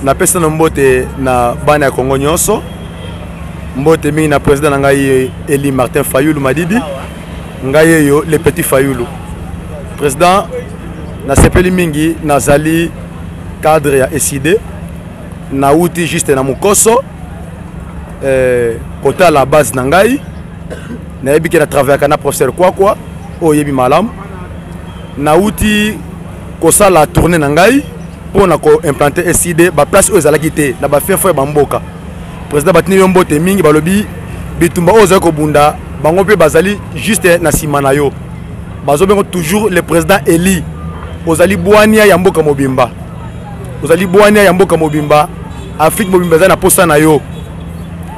Napesi nano mbote na bana ya Congo nyonso, mbote mingi na président na ngai Eli Martin Fayulu Madidi, ngai eyo le petit Fayulu. Président, nasepeli mingi, nazali cadre ya ECIDE, nauti juste na Mokoso kotala base na ngai. Nayebi ke na travaillaka na professeur Kwakwa oyo oyebi malamu. Nauti kosala tournée na ngai mpo na koimplante ECIDE baplace oyo ezalaki te na bafin fo ya bamboka. Président, batindi yo mbote mingi, balobi bitumba oyo ozali kobunda bango mpe bazali juste na nsima na yo, bazobengo toujours le président Eli. Ozali bwania ya mboka mobimba, ozali bwania ya mboka mobimba, Afrique mobimba eza na posa na yo,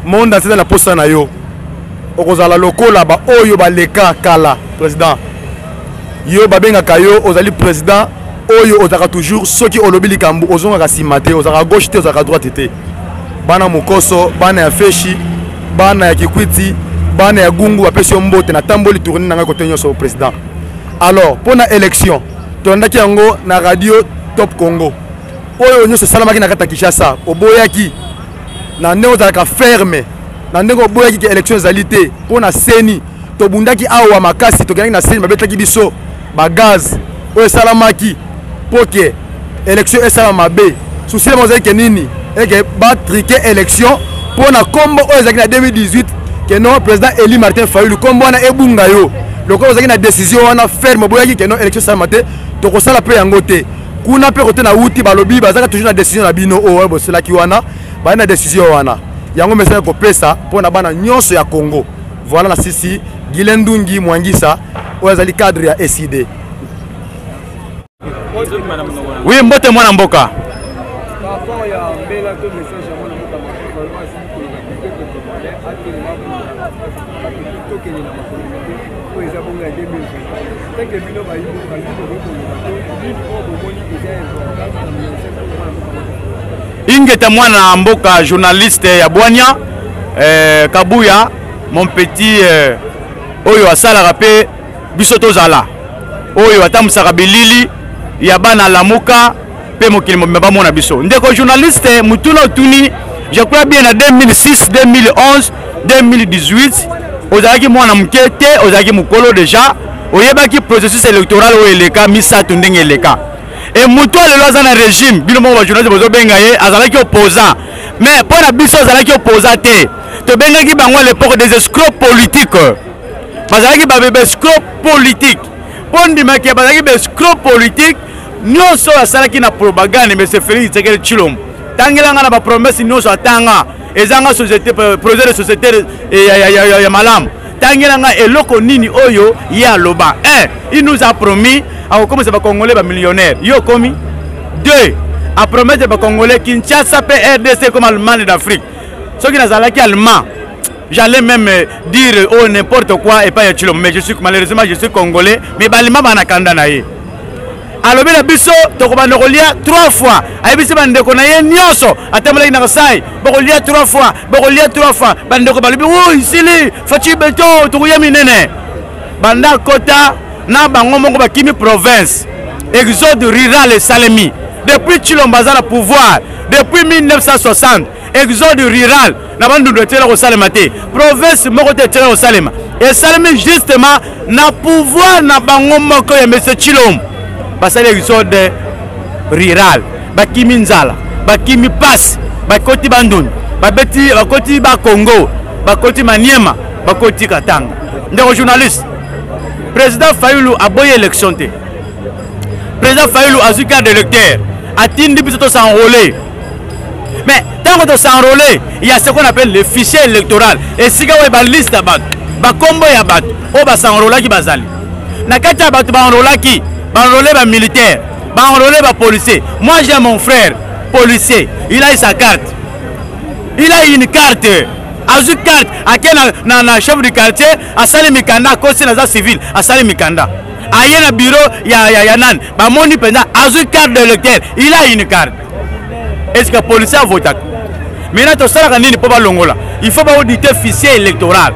monde entier eza na posa na yo. Okozala lokola baoyo baleka kala. Président, yo babengaka yo ozali président oyo ozalaka toujours, soki olobi likambo ozongaka nsima te, ozalaka gauche te, ozalaka droite te. Bana Mokoso, bana ya Feshi, bana ya Kikwiti, bana ya Gungu bapesi yo mbote. Natamboli tournée na ngai kote nyonso, président. Alors mpo na élection, tolandaki yango na radio Top Congo, oyo nyonso esalamaki na kati ya Kinshasa. Oboyaki na ndenge ozalaka ferme, na ndenge oboyaki ke élection ezali te mpo na seni. Tobundaki awa makasi, tokendaki na seni, babetaki biso bagaz oyo esalamaki mpo ke élection esalama mabe. Susi na bango ezalaki ke nini? Eke batrike élection mpo na nkombo oyo ezalaki na 2018, ke non, président Eli Martin Fayulu, nkombo wana ebunga yo. Lokola ozalaki na décision wana ferme, oboyaki ke non, élection esalama te, tokosala mpe yango te. Kuna mpe kote na wuti, balobi bazalaka toujours na décision na bino oyo boselaki wana, baye na décision wana. Yango message kopesa mpo na bana nyonso ya Congo. Voilà, na sisi Guylain Ndungi Mwangisa oyo azali cadre ya ECIDE. Oui, mbote mwana mboka. Ingeta mwana mboka, journaliste ya Bwania, Kabuya mon petit, oyo asalaka mpe biso tozala, oyo atambusaka bilili ya bana Lamuka mpe mokili mobimba bamona biso. Ndeko journaliste, motuna otuni, je crois bien na 2006, 2011, 2018, ozalaki mwana moke te, ozalaki mokolo déjà, oyebaki processus électoral oyo eleka misato ndenge eleka. E moto lelo aza na régime, bino moko bajournaliste bozobenga ye azalaki opposant, mais mpo na biso azalaki opposant te. Tobengaki bango à l'époque des escrocs politiques, bazalaki baescrocs politiques mpo ndimaki bazalaki baescrocs politiques. Nyonso oyo asalaki na propagande, monsieur Félix Tshisekedi Tshilombo, tangelanga na bapromesse nyonso atanga, ezanga société, projet de société ya malamu. Tangelanga eloko nini oyo ye aloba. Un, il nous a promis akokomisa bacongolais bamillionnaire, yo okomi. Deux, apromettre bacongolais Kinshasa mpe RDC comme Allemagne d'Afrique. Soki nazalaki allemand, j'allais même dire oh, n'importe quoi epai ya Tshilombo, mais je suis, malheureusement je suis congolais, mais balima banakanda na ye. Alobi na biso tokobanda kolia 3 fois, ayebisi bandeko na ye nyonso atambolaki na Kasai, bokolia 3 fois, bokolia 3 fois. Bandeko balobi o isili Fatshi beto, tokoya minene. Banda kota na bango moko bakimi province, exode rural esalemi depuis Tshilombo aza na pouvoir, depuis 1960. Exode rural na Bandundu etiela kosalema te, province moko te etiela kosalema, esalemi justement na pouvoir na bango moko ya monsieur Tshilombo. Basali exode rural, bakimi nzala, bakimi pasi, bakoti Bandundu, babeti, bakoti Bakongo, bakoti Maniema, bakoti Katanga. Ndeko journaliste, président Fayulu aboyi élection te. Président Fayulu azwi carte d'électeur, atindi biso tos'enrôler, mais ntango tos'enrôler, il y a ce qu'on appelle le fichier électoral, esika oyo baliste ya bato, bakombo ya bato oyo bas'enrôlaki bazali na kati ya bato baenrôlaki, baenrôle bamilitaire, baenrôle bapolicier. Moi, j'ai mon frère policier, il a eu sa carte, il a eu une carte, azwi carte, ake na chef du quartier, asali mikanda, akosi naza civil, asali mikanda, aye na bureau ya nani, bamoni mpenza azwi carte d'électeur, il a une carte. Est ce que policier avotaka? Maintenant tosalaka nini mpo balongola? Il faut baauditer fichier électoral.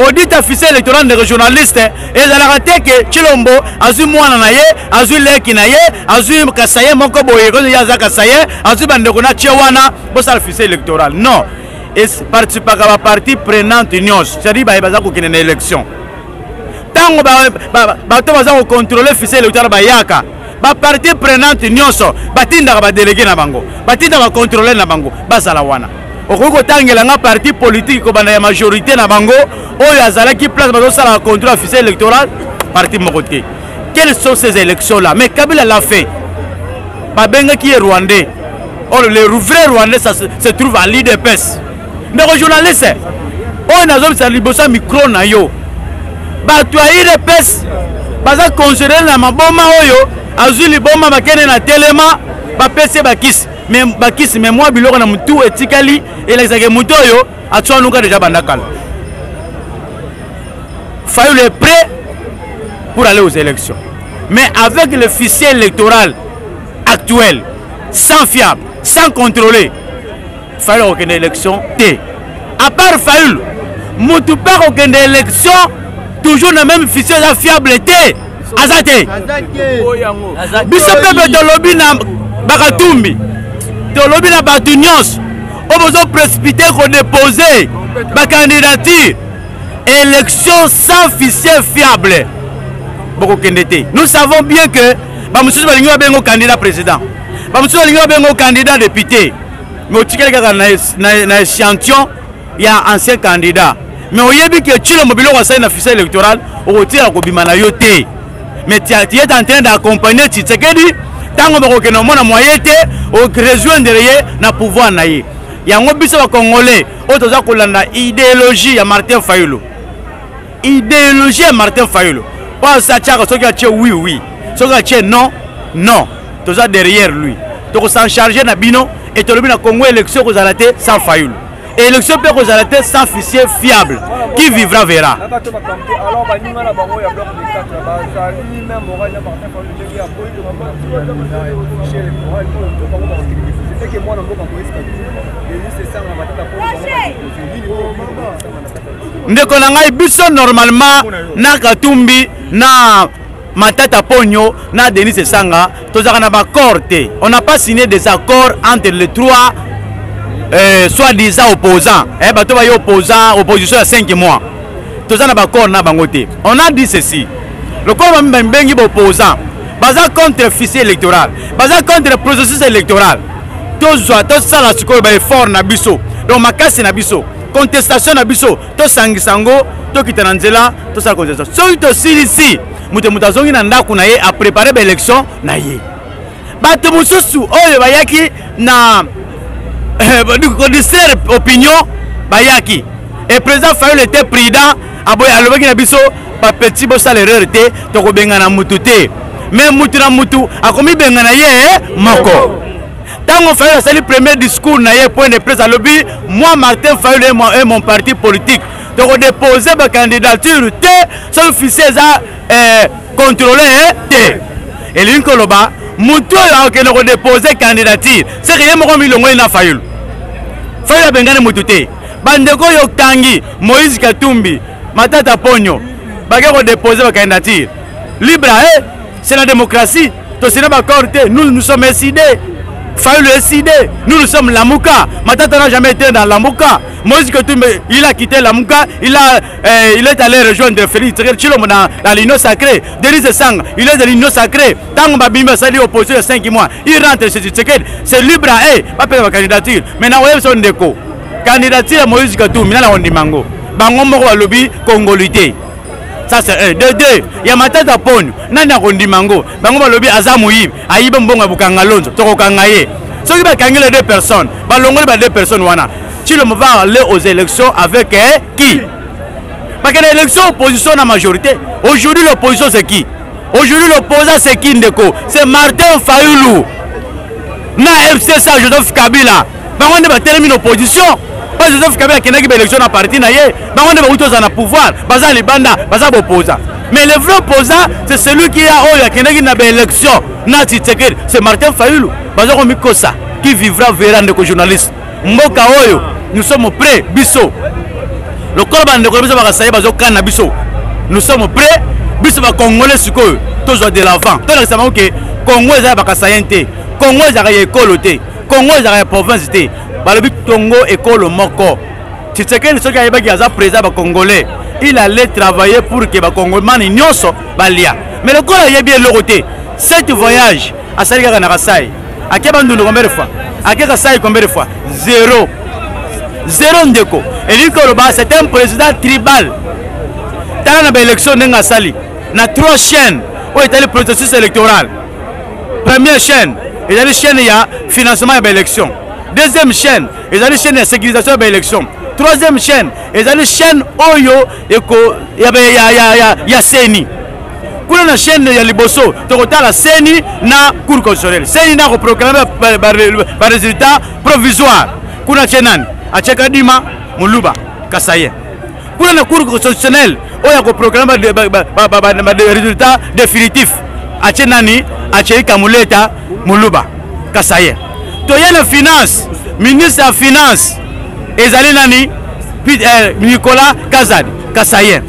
Audit ya fichier électoral, ndeko journaliste, ezalaka te ke Tshilombo azwi mwana na ye, azwi leki na ye, azwi kasaye moko boye, kozo ye aza kasaye, azwi bandeko na tie wana bosala fichier électoral. Non, participaka bapartie prenante nyonso, c'est-à-dire baye baza kokende na élection. Ntango bato baza kocontrôle fichier électoral bayaka, bapartie prenante nyonso batindaka badélégué na bango, batindaka bacontrôleur na bango, bazala wana. Okoki kotangela nga parti politique kobanda ya majorité na bango oyo azalaki place bazosalaka contrôle ya fichier électoral? Parti moko te. Quelles sont ces élections là? Mais Kabila l'a fait, babengaki ye Rwandais. Or le vrai Rwandais, ça se trouve à l'UDPS. Ndeko journaliste, oyo nazobisa liboso ya micro na yo, bato ya UDPS baza considéré na maboma. Oyo azwi liboma, bakende na telema, bapesi ye bakisi, mais bakisi, mais mwa biloko na motu etikali elakisaka motu oyo atswanuka déjà banda kala. Fayulu est prêt pour aller aux élections, mais avec le fichier électoral actuel, sans fiable, sans contrôler, Fayulu akokende élection te. À part Fayulu, motu mpe akokende élection toujours na même fichier eza fiable te, aza te. Biso mpe tolobi na bakatumbi, tolobi na bato nyonso oyo bozoprécipité kodépose bacandidature, élection sans fichier fiable, bokokende te. Nous savons bien que bamosusu balingi babengo candidat président, bamosusu balingi babengo candidat député, mais otikali kaka na échantillon ya ancien candidat. Mais oyebi ke Tshilombo biloko asali na fichier électoral, okotika kobima na yo te. Mais tu es en train d'accompagner Tshisekedi. Ntango bakokende omona moyen te orejoindre ye na pouvoir na ye. Yango biso bacongolais oyo toza kolanda idéologie ya Martin Fayulu, idéologie ya Martin Fayulu oyo atiaka, soki atie oui, oui, soki atie non, non, toza derrière lui. Tokos'en charger na bino. E tolobi na Congo, élection ekozala te sans Fayulu, élection mpe ekozala te sans fichier fiable. Qui vivra verra. Alors baninga na bango ya bloc de 4 bazali même moral ya Martin Fayulu, ndenge ya boyi fichier électoral oyo to bango bakokende déposer eke mwana mboka Moïse Katumbi, Denis Esanga, Matata Ponyo, bango. Ndeko na ngai, biso normalement na Katumbi, na Matata Ponyo, na Denis Esanga, tozalaka na baaccord te. On n'a pas signé des accords entre les trois soi-disant opposants, eh, bato baye opposant, opposition ya 5 mois, toza na baaccord na bango te. On a dit ceci: lokola bamibengi baopposant, baza contre fichier électoral, baza contre processus électoral, tozwa tosala sikoyo baeffort na biso, donc makasi na biso, contestation na biso, tosangisa yango, tokita na nzela, tosala contestation. Soki tosilisi, moto azongi na ndako na ye, aprépare baélection na ye. Bato mosusu oyo bayaki na kodistraire opinion bayaki, et président Fayulu était prudent, aboye, alobaki na biso: bapeti, bosala erreur te, tokobengana mutu te, mais mutu na mutu akomibengana ye moko. Ntango Fayulu asali premier discours na ye, point de presse, alobi: moi Martin Fayulu et mon parti politique, tokodépose bacandidature te soki fichier eza contrôlé te. Elingi koloba, motu oyo akokende kodépose candidature, seke ye moko milongoli na Fayulu. Fayulu abengani motu te. Bandeko oyo okangi, Moïse Katumbi, Matata Ponyo, bake kodépose bacandidature, libre à eux, c'est la démocratie. Tosina baaccord te. Nous, nous sommes ECiDé, Fayulu ECiDé, nous, nous sommes Lamuka. Matata n'a jamais été dans Lamuka. Moïse Katumbi, il a quitté Lamuka, il est allé rejoindre Félix Tshilombo dans l'Union sacrée. Denis Esanga, il est de l'Union sacrée. Ntango babimi, basali opposition ya 5 mois, il rentre chez Tshisekedi. C'est libre à eux, bapesa bacandidature. Maintenant oyebi so ndeko, candidature ya Moïse Katumbi, nana kondima yango? Bango moko balobi congolité. Ça c'est un deux. Deux ya Matata Ponyo, nani akondima yango? Bango balobi aza moyibi, ayiba mbongo ya Bukanga Lonzo, tokokanga ye. Soki bakangi les deux personnes, balongoli ba deux personnes wana, Tshilombo va aller aux élections avec qui? Bakende élection opposition na majorité. Aujourd'hui l'opposition c'est qui? Aujourd'hui l'opposant c'est qui, ndeko? C'est Martin Fayulu na FCC, Joseph Kabila. Bango nde batelemi na opposition. Mpo Joseph Kabila akendaki baélection na parti na ye, bango nde bauti ozala na pouvoir, baza libanda, baza boposa. Mais le vrai opposant, c'est celui qui a oyo akendaki na baélection na Tshisekedi, c'est Martin Fayulu. Baza komikosa. Qui vivra verra. Ndeko journaliste, mboka oyo, nous sommes prêts. Biso Lokola bandeko na biso bakasaye bazokana biso, nous sommes prêts. Biso bacongolais sikoyo tozwa de l'avant, tolakisa bango ke Congo eza ya bakasayen te, Congo ezalaka ya ekolo te, Congo ezalaka ya province te. Balobi Congo ekolo moko. Tshisekedi soki ayebaki aza président ba congolais, il allait travailler pour que bakongomani nyonso balia. Mais lokola ayebi eloko te, cet voyage asali kaka na Kasai, ake Bandundu combien de fois, ake Kasai combien de fois? Zéro, zéro. Ndeko, elingi koloba c'est un président tribal. Tala na baélection ndenge asali na trois chaînes oyo etali processus électoral. Première chaîne ezali chaîne ya financement ya baélection, deuxième chaîne ezali chaîne ya sécurisation ya baélection, troisième chaîne ezali chaîne oyo eko ya CENI. Kuna na chaîne ya liboso tokotala CENI na cour constitutionnelle. CENI na koproclame barésultat provisoire. Kuna atie nani? Atie Kadima, Moluba, Kasaye. Kuna na cour constitutionnelle oyo akoproclame barésultat définitif, atie nani? Atie Kamuleta, Moluba, Kasaye. Toye na finance, ministre ya finance ezali nani? Nicolas Kazadi, Kasaye.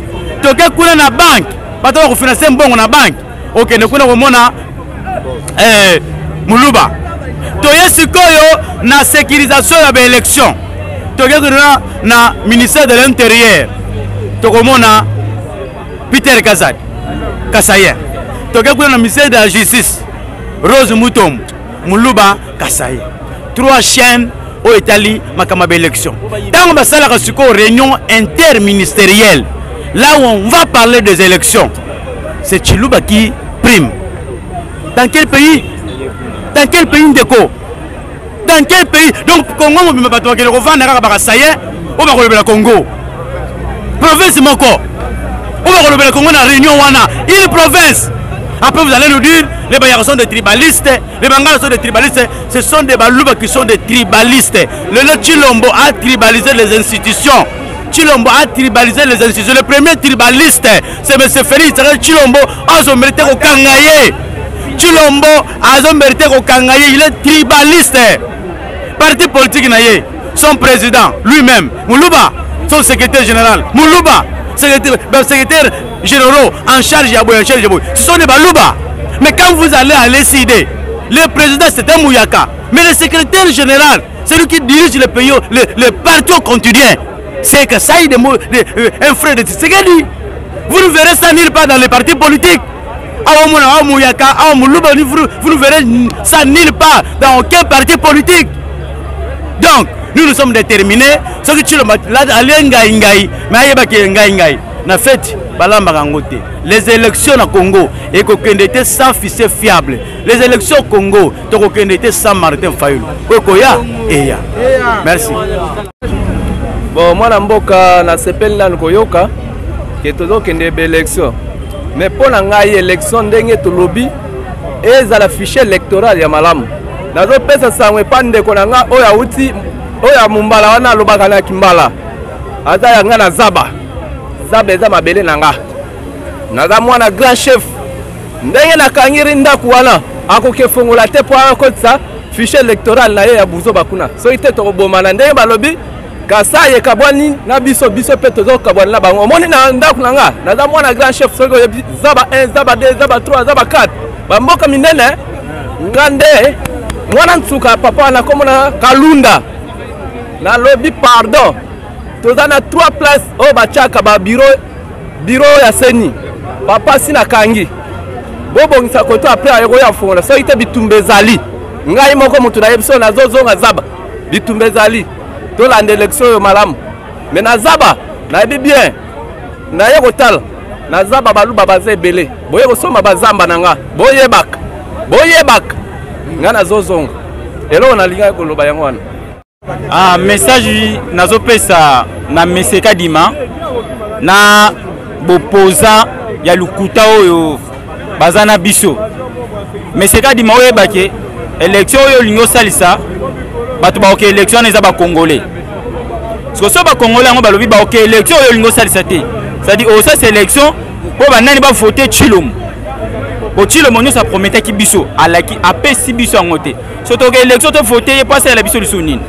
Toke kuna na banque, bato bakofinanse mbongo na banque, okende kuna komona Muluba. Toye sikoyo na sécurisation ya baélection, toke kuna na ministère de l'Intérieur, tokomona Peter Kazadi, Kasaye. Toke kuna na ministère de la Justice, Rose Mutombo, Muluba, Kasaye. Trois chaînes oyo etali makambo ya baélection. Ntango basalaka sikoyo réunion interministérielle, là où on va parler des élections, c'est Chiluba qui prime. Dans quel pays? Dans quel pays, ndeko? Dans quel pays? Donc Congo mobimba bato bakende kovanda kaka bakasaye oyo bakolobela Congo, province moko oyo bakolobela Congo na réunion wana, une province. Après, vous allez nous dire: les Bayaka sont des tribalistes, les Bangala sont des tribalistes. Ce sont des Baluba qui sont des tribalistes. Le Chilombo a tribalisé les institutions. Chilombo a tribalisé les institutions. Le premier tribaliste, c'est M. Félix Chilombo. Azo mérité kokanga ye. Chilombo azo mérité kokanga ye. Il est tribaliste. Parti politique na ye, son président lui-même Muluba, son secrétaire général Muluba, secrétaire, ben, secrétaire généraux en charge ya boye, en charge ya boye, ce sont des Baluba. Mais quand vous allez à l'ECD, le président, c'est un Mouyaka, mais le secrétaire général, celui qui dirige le pays, le parti au quotidien, c'est que ça, il est un frère de Tshisekedi. Vous ne verrez ça nulle part dans les partis politiques. Vous ne verrez ça nulle part dans aucun parti politique. Donc nous, nous sommes déterminés. Ce que tu le alie ngai ngai, mais ayebaki ngai ngai na fête balambaka yango te. Les élections na Congo ekokende te sans fichier fiable. Les élections au Congo, tokokende te sans Martin Fayulu. Oyo koya eya. Merci. Bon, mwana mboka, nasepeli nanu koyoka ke tozokende baélection. Mais mpo na ngai, élection ndenge tolobi, ezala fichier électoral ya malamu. Nazopesa sango epa ndeko na ngai oyo awuti, oyo ya Mombala wana, alobaka na Kimbala, aza ya ngai na Zaba. Zaba eza mabele na nga, naza mwana grand chef. Ndenge nakangiri ndako wana, akoki efongola te mpo akotisa fichier électoral na ye ya buzoba kuna. Soki te, tokobomana. Ndenge balobi Kasai ekabwani na biso, biso mpe tozokabwana na bango. Omoni, na ndako na nga, naza mwana grand chef. Soki oyebi Zaba 1, Zaba 2, Zaba 3, Zaba 4, bamboka minene, nga nde mwana nsuka. Papa wana komona Kalunda. Nalobi pardon, toza na 3 place oyo batiaka babureau, bureau ya CENI. Papa, si nakangi, bobongisa koto, apres ayekoya fongola. Soki te, bitumba ezali. Ngai moko moto nayebi so nazozonga Zaba, bitumba ezali. Tolanda élection oyo malamu. Mais na Zaba, nayebi bien, naye kotala na Zaba, Baluba baza ebele. Boye kosomba bazamba na nga, boyebaka, boyebaka, ngai nazozonga. Eloko nalingaki koloba yango wana. Ah, message nazopesa na Mese Kadima na bopoza ya lokuta oyo baza na biso. Mese Kadima, oyebake élection oyo olingi osalisa bato baoke élection wana eza bacongolais. Siko so bacongolais yango balobi baoke élection oyo olingi osalisa te, c'est-à-dire osalisa élection mpo banani bavote Tshilombo? Bo Tshilombo nyonso aprometaki biso, alaki, apesi biso yango te. So toke élection, tovote ye mpo asalela biso lisusu nini?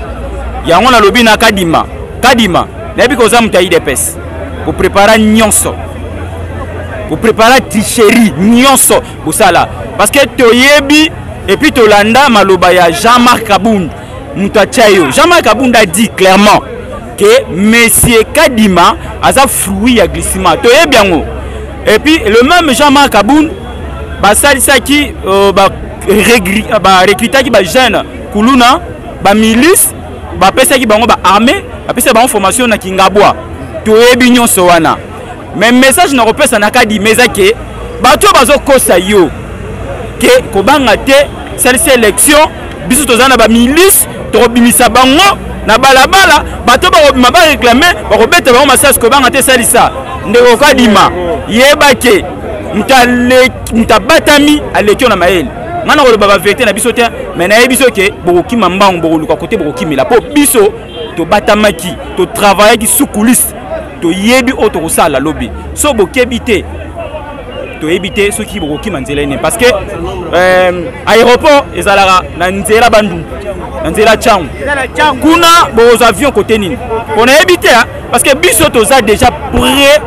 Yango nalobi na Kadima, Kadima. Nayebi ke oza moto ya UDPS, boprépara nyonso, boprépara tricherie nyonso bosala, parce que toyebi et puis tolanda maloba ya Jean-Marc Kabund, moto atia yo. Jean-Marc Kabund a dit clairement que monsieur Kadima aza fruit ya glissement, toyebi yango. Et puis le même Jean-Marc Kabund basalisaki barecrutaki bajeune kuluna, bamilice, bapesaki bango baarmée, bapesaki bango formation na Kingabwa. Toyebi nyonso wana. Mais message na kopesa na Kadima eza ke bato oyo bazokosa yo ke kobanga te, salisa élection, biso toza na bamilice, tokobimisa bango na balabala, bato bakobima baréclame, bakobeta bango masasi. Kobanga te, salisa. Ndeko Kadima, yeba ke moto abatami aleki yo na mayele. Ngai na koloba bavérité na biso te, mais nayebi biso ke bokokima mbangu, bokoluka kote bokokimela, mpo biso tobatamaki, totravaillaki sous coulisse, toyebi oyo tokosala lobi. So bokebi te, toyebi te soki bokokima nzela nini, parce que aéroport ezalaka na nzela Bandundu, na nzela Tshangu kuna. Bokozwa avion kote nini? Mpo nayebi te, parce que biso toza déjà prêt.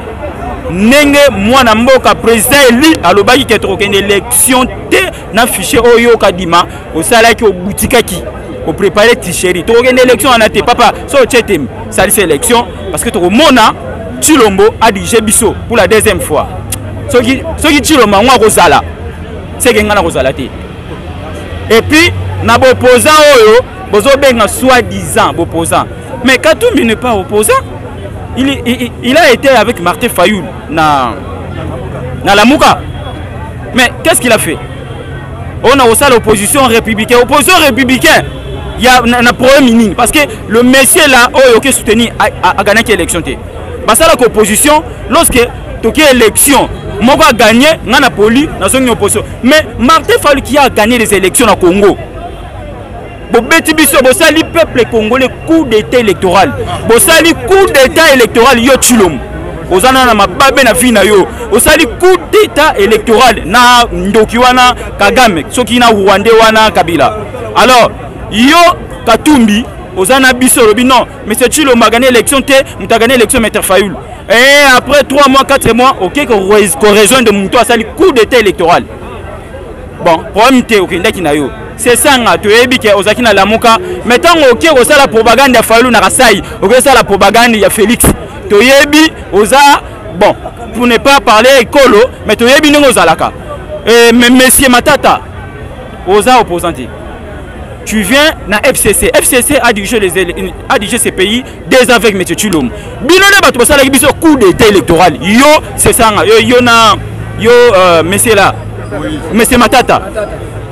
Ndenge mwana mboka président élu alobaki ke tokokende élection te na fichier oyo Kadima osalaki, obutikaki, oprépare tricherie, tokokende élection wana te. Papa, so otie temi, salisa élection, parce que tokomona Tshilombo adirige biso pour la deuxième fois. Soki Tshilombo yango akozala, seke ngai nakozala te. Et puis na boopposant oyo bozobenga soi-disant boopposant, mais Katumbi n'est pas opposant. Il a été avec Martin Fayulu na Lamuka, mais qu'est-ce qu'il a fait? On a aussi l'opposition républicaine, opposition républicaine il y a na problème nini? Parce que le monsieur là oyo oke soutenir agagnaki élection te. Basalaka opposition lorsque toki élection, moko a gagné, nga na poli, nazongi opposition. Mais Martin Fayulu qui a gagné les élections na Congo, bobeti biso, bosali peuple congolais coup d'état électoral, bosali coup d'état électoral. Yo Tshilombo, oza na mababe na vie na yo, osali coup d'état électoral na ndoki wana Kagame, soki na Rwandais wana Kabila. Alors yo Katumbi, oza na biso, olobi non, monsieur Tshilombo agagné élection te, moto agagné élection maître Fayulu. Et après 3 mois, 4 mois, oke korejoindre moto asali coup d'état électoral. Bon, problème te, okendaki na yo, c'est sanga, toyebi ke ozalaki na Lamuka, mais ntango oke kosala propagande ya Fayulu na Kasai, oke kosala propagande ya Félix, toyebi oza, bon, pour ne pas parler ekolo, mais toyebi ndenge ozalaka. Mais monsieur Matata, oza opposant te, tu viens na FCC. FCC a dirigé ce pays 2 ans avec M. Tshilombo. Bino nde bato basalaki biso coup d'état électoral. Yo, c'est ça, yo, yo na yo monsieur là, monsieur Matata.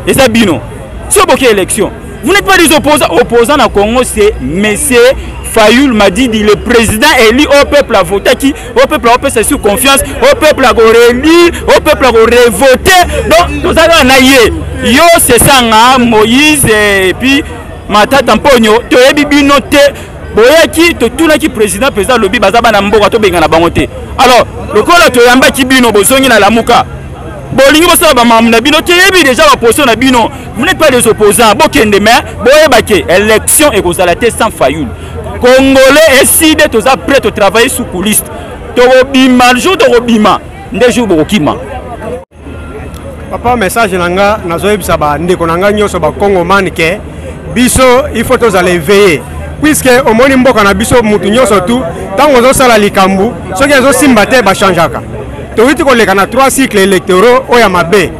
Eza bino. So boke élection. Vous n'êtes pas des opposants. Opposants na Congo, c'est monsieur Fayulu Madidi, le président élu au peuple a voté qui au peuple a fait sur confiance, au peuple a réélu, au peuple a révoté. Donc, nous allons na ye. Yo, c'est ça, Moïse et puis Matata Mponyo, toyebi bino te. Boyaki, totunaki président, président lobi baza bana mboka, tobengana bango te. Alors lokola toyambaki bino, bozongi na Lamuka, bolingi bosala bamakambo na bino, toyebi déjà baposition na bino. Vous n'êtes pas des opposants, bokende, mais boyeba ke élection ekozala te sans Fayulu. Congolais eside, toza prêt, totravailler sous coulisse, tokobima jour tokobima nde jour bokokima. Papa, message na nga nazoyebisa bandeko na ngai nyonso bakongomani ke biso il faut tozala éveillé, puisque omoni mboka na biso, mutu nyonso tu ntango ozosala likambo, soki ezosimba te, bachangeaka. Towuti koleka na trois cycles électoraux oyo ya mabe.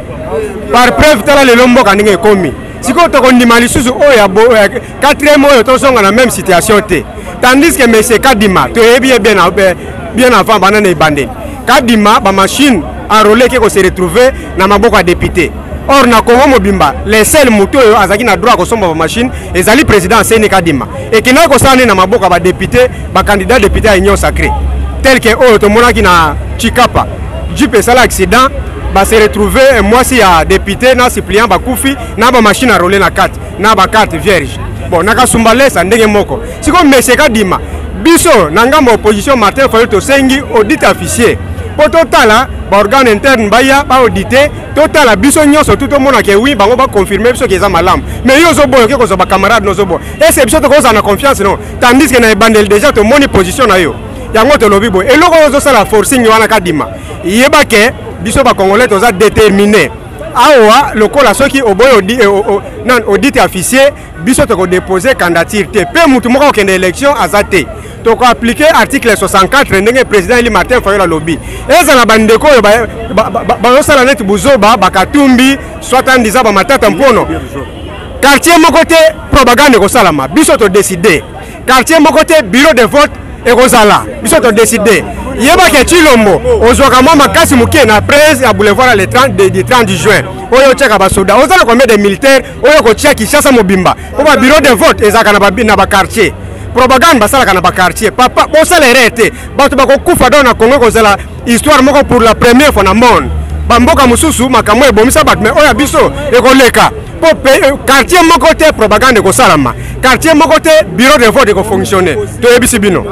Par preuve, tala lelo mboka ndenge ekomi. Sikoyo tokondima lisusu oyo ya quatrième oyo tozonga na même situation te? Tandis que monsieur Kadima, toyebi ye bien, bien avant, banda na ebandeli. Kadima, bamachine enrôlé eke kose retrouver na maboko ya député. Or na Congo mobimba, le seul moto oyo azalaki na droit ya kosomba bamachine ezali président Aseni Kadima. Ekendaki kosala nini na maboko ya badéputé, bacandidat député ya Union sacrée, tel ke oyo tomonaki na Tshikapa, jeep esala accident, base retrouve mwasi ya député na suppléant bakufi na bamachine enrôlé na kati na bacarte vierge. Bon, na Kasumbalesa ndenge moko. Sikoyo monsieur Kadima, biso na ngambo ya opposition, Martin Fayulu, tosengi audit ya fichier. Mpo totala baorgane interne baya baaudite, totala biso nyonso tu, tomona ke oui, bango baconfirme biso ke eza malamu. Mais yo ozoboya, oke kozwa bacamarade no, ozoboya. Ese biso tokozala na confiance? Non. Tandis que na ebandeli déjà tomoni position na yo. Yango tolobi boye, eloko oyo ozosala forcing wana, Kadima, yeba ke biso bacongolais toza déterminé. Awa lokola soki oboyi audit ya fichier, biso tokodepose candidature te, mpe mutu moko akokende élection aza te. Tokoaplike article 64 ndenge président élu Martin Fayulu alobi. Ezala bandeko oyo bazosala neti buzoba, bakatumbi, soit andiza, bamatata mpono, quartier moko te propagande ekosalama. Biso todécider, quartier moko te bureau de vote ekozala. Biso todécider. Yebake Tshilombo, ozwaka mwa makasi moke na presse ya boulevard le 30, du 30 juin oyo otiaka basoda. Oza na combien de militaire oyo kotia Kinshasa mobimba? Mpo babureau de vote ezalaka na baquartier, propagande basalaka na baquartier. Papa, bosala erreur te, bato bakokufa. Donc na Congo ekozala histoire moko pour la première fois na monde. Bamboka mosusu makambo ebomisa bato, mais oyo ya biso ekoleka, mpo quartier moko te propagande ekosalama, quartier moko te bureau de vote ekofonctionne. Toyebisi bino.